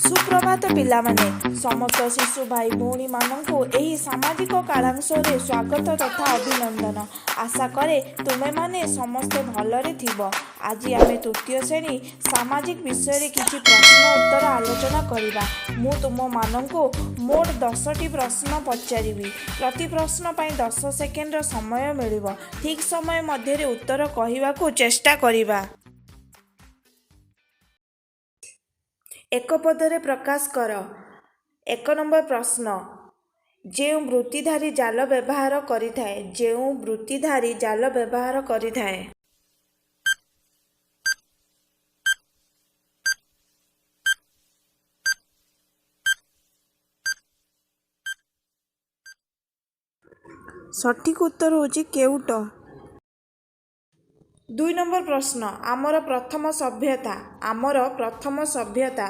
ସୁପ୍ରଭାତ ପିଲାମାନେ, ସମସ୍ତ ଶିଶୁ ଭାଇ ଭଉଣୀମାନଙ୍କୁ ଏହି ସାମାଜିକ କାଳାଂଶରେ ସ୍ୱାଗତ ତଥା ଅଭିନନ୍ଦନ। ଆଶା କରେ ତୁମେମାନେ ସମସ୍ତେ ଭଲରେ ଥିବ। ଆଜି ଆମେ ତୃତୀୟ ଶ୍ରେଣୀ ସାମାଜିକ ବିଷୟରେ କିଛି ପ୍ରଶ୍ନ ଉତ୍ତର ଆଲୋଚନା କରିବା। ମୁଁ ତୁମମାନଙ୍କୁ ମୋଟ 10ଟି ପ୍ରଶ୍ନ ପଚାରିବି। ପ୍ରତି ପ୍ରଶ୍ନ ପାଇଁ 10 ସେକେଣ୍ଡର ସମୟ ମିଳିବ। ଠିକ୍ ସମୟ ମଧ୍ୟରେ ଉତ୍ତର କହିବାକୁ ଚେଷ୍ଟା କରିବା। ଏକ ପଦରେ ପ୍ରକାଶ କର। 1 ନମ୍ବର ପ୍ରଶ୍ନ, ଯେଉଁ ବୃତ୍ତିଧାରୀ ଜାଲ ବ୍ୟବହାର କରିଥାଏ? ଯେଉଁ ବୃତ୍ତିଧାରୀ ଜାଲ ବ୍ୟବହାର କରିଥାଏ? ସଠିକ୍ ଉତ୍ତର ହେଉଛି କେଉଟ। 2 ନମ୍ବର ପ୍ରଶ୍ନ, ଆମର ପ୍ରଥମ ସଭ୍ୟତା? ଆମର ପ୍ରଥମ ସଭ୍ୟତା?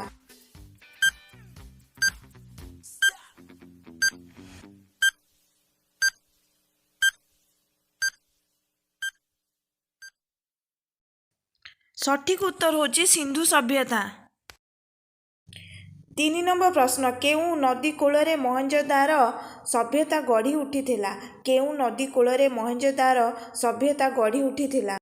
ସଠିକ୍ ଉତ୍ତର ହେଉଛି ସିନ୍ଧୁ ସଭ୍ୟତା। 3 ନମ୍ବର ପ୍ରଶ୍ନ, କେଉଁ ନଦୀ କୂଳରେ ମହେଞ୍ଜୋଦାରୋ ସଭ୍ୟତା ଗଢ଼ି ଉଠିଥିଲା? କେଉଁ ନଦୀ କୂଳରେ ମହେଞ୍ଜୋଦାରୋ ସଭ୍ୟତା ଗଢ଼ି ଉଠିଥିଲା?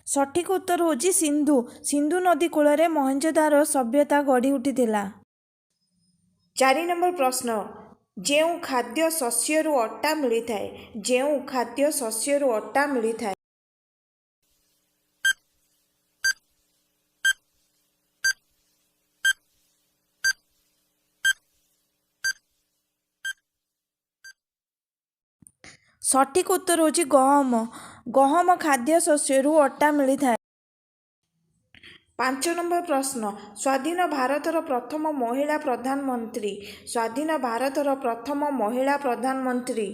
ସଠିକ୍ ଉତ୍ତର ହେଉଛି ସିନ୍ଧୁ। ସିନ୍ଧୁ ନଦୀ କୂଳରେ ମହେଞ୍ଜୋଦାରୋ ସଭ୍ୟତା ଗଢ଼ି ଉଠିଥିଲା। 4 ନମ୍ବର ପ୍ରଶ୍ନ, ଯେଉଁ ଖାଦ୍ୟ ଶସ୍ୟରୁ ଅଟା ମିଳିଥାଏ? ଯେଉଁ ଖାଦ୍ୟ ଶସ୍ୟରୁ ଅଟା ମିଳିଥାଏ? ସଠିକ୍ ଉତ୍ତର ହେଉଛି ଗହମ। ଗହମ ଖାଦ୍ୟ ଶସ୍ୟରୁ ଅଟା ମିଳିଥାଏ। 5 ନମ୍ବର ପ୍ରଶ୍ନ, ସ୍ୱାଧୀନ ଭାରତର ପ୍ରଥମ ମହିଳା ପ୍ରଧାନମନ୍ତ୍ରୀ? ସ୍ୱାଧୀନ ଭାରତର ପ୍ରଥମ ମହିଳା ପ୍ରଧାନମନ୍ତ୍ରୀ?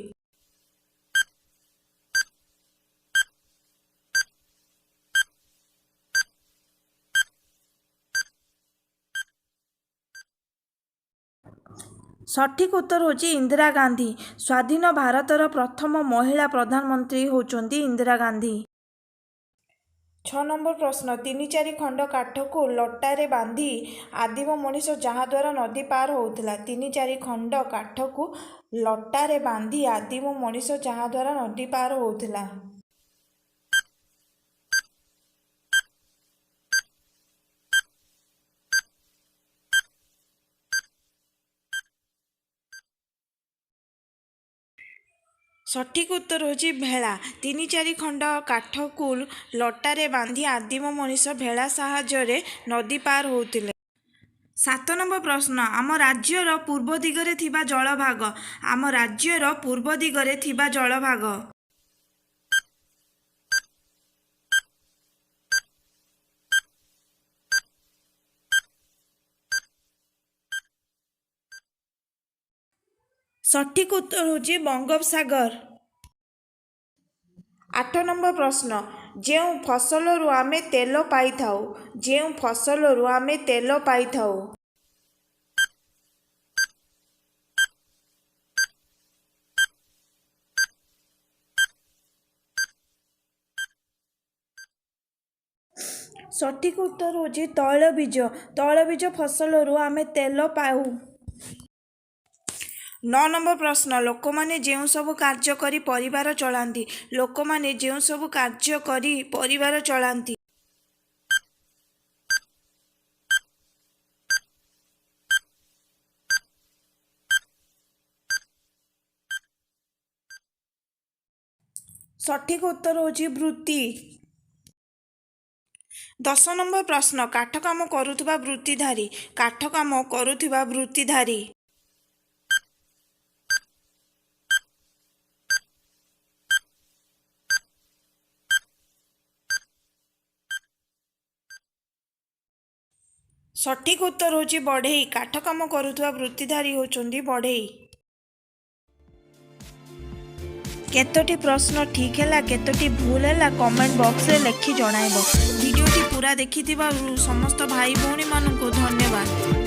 ସଠିକ୍ ଉତ୍ତର ହେଉଛି ଇନ୍ଦିରା ଗାନ୍ଧୀ। ସ୍ୱାଧୀନ ଭାରତର ପ୍ରଥମ ମହିଳା ପ୍ରଧାନମନ୍ତ୍ରୀ ହେଉଛନ୍ତି ଇନ୍ଦିରା ଗାନ୍ଧୀ। 6 ନମ୍ବର ପ୍ରଶ୍ନ, 3-4 ଖଣ୍ଡ କାଠକୁ ଲଟାରେ ବାନ୍ଧି ଆଦିମ ମଣିଷ ଯାହାଦ୍ୱାରା ନଦୀ ପାର ହେଉଥିଲା? 3-4 ଖଣ୍ଡ କାଠକୁ ଲଟାରେ ବାନ୍ଧି ଆଦିମ ମଣିଷ ଯାହାଦ୍ୱାରା ନଦୀ ପାର ହେଉଥିଲା? ସଠିକ୍ ଉତ୍ତର ହେଉଛି ଭେଳା। 3-4 ଖଣ୍ଡ କାଠକୁ ଲଟାରେ ବାନ୍ଧି ଆଦିମ ମଣିଷ ଭେଳା ସାହାଯ୍ୟରେ ନଦୀ ପାର ହେଉଥିଲେ। 7 ନମ୍ବର ପ୍ରଶ୍ନ, ଆମ ରାଜ୍ୟର ପୂର୍ବ ଦିଗରେ ଥିବା ଜଳଭାଗ? ଆମ ରାଜ୍ୟର ପୂର୍ବ ଦିଗରେ ଥିବା ଜଳଭାଗ? ସଠିକ୍ ଉତ୍ତର ହେଉଛି ବଙ୍ଗୋପସାଗର। 8 ନମ୍ବର ପ୍ରଶ୍ନ, ଯେଉଁ ଫସଲରୁ ଆମେ ତେଲ ପାଇଥାଉ? ଯେଉଁ ଫସଲରୁ ଆମେ ତେଲ ପାଇଥାଉ? ସଠିକ୍ ଉତ୍ତର ହେଉଛି ତୈଳବୀଜ। ତୈଳବୀଜ ଫସଲରୁ ଆମେ ତେଲ ପାଉ। 9 ନମ୍ବର ପ୍ରଶ୍ନ, ଲୋକମାନେ ଯେଉଁ ସବୁ କାର୍ଯ୍ୟ କରି ପରିବାର ଚଳାନ୍ତି? ଲୋକମାନେ ଯେଉଁ ସବୁ କାର୍ଯ୍ୟ କରି ପରିବାର ଚଳାନ୍ତି? ସଠିକ୍ ଉତ୍ତର ହେଉଛି ବୃତ୍ତି। 10 ନମ୍ବର ପ୍ରଶ୍ନ, କାଠ କାମ କରୁଥିବା ବୃତ୍ତିଧାରୀ? କାଠ କାମ କରୁଥିବା ବୃତ୍ତିଧାରୀ? ସଠିକ୍ ଉତ୍ତର ହେଉଛି ବଢ଼େଇ। କାଠ କାମ କରୁଥିବା ବୃତ୍ତିଧାରୀ ହେଉଛନ୍ତି ବଢ଼େଇ। କେତୋଟି ପ୍ରଶ୍ନ ଠିକ୍ ହେଲା, କେତୋଟି ଭୁଲ ହେଲା, କମେଣ୍ଟ ବକ୍ସରେ ଲେଖି ଜଣାଇବ। ଭିଡ଼ିଓଟି ପୁରା ଦେଖିଥିବାରୁ ସମସ୍ତ ଭାଇ ଭଉଣୀମାନଙ୍କୁ ଧନ୍ୟବାଦ।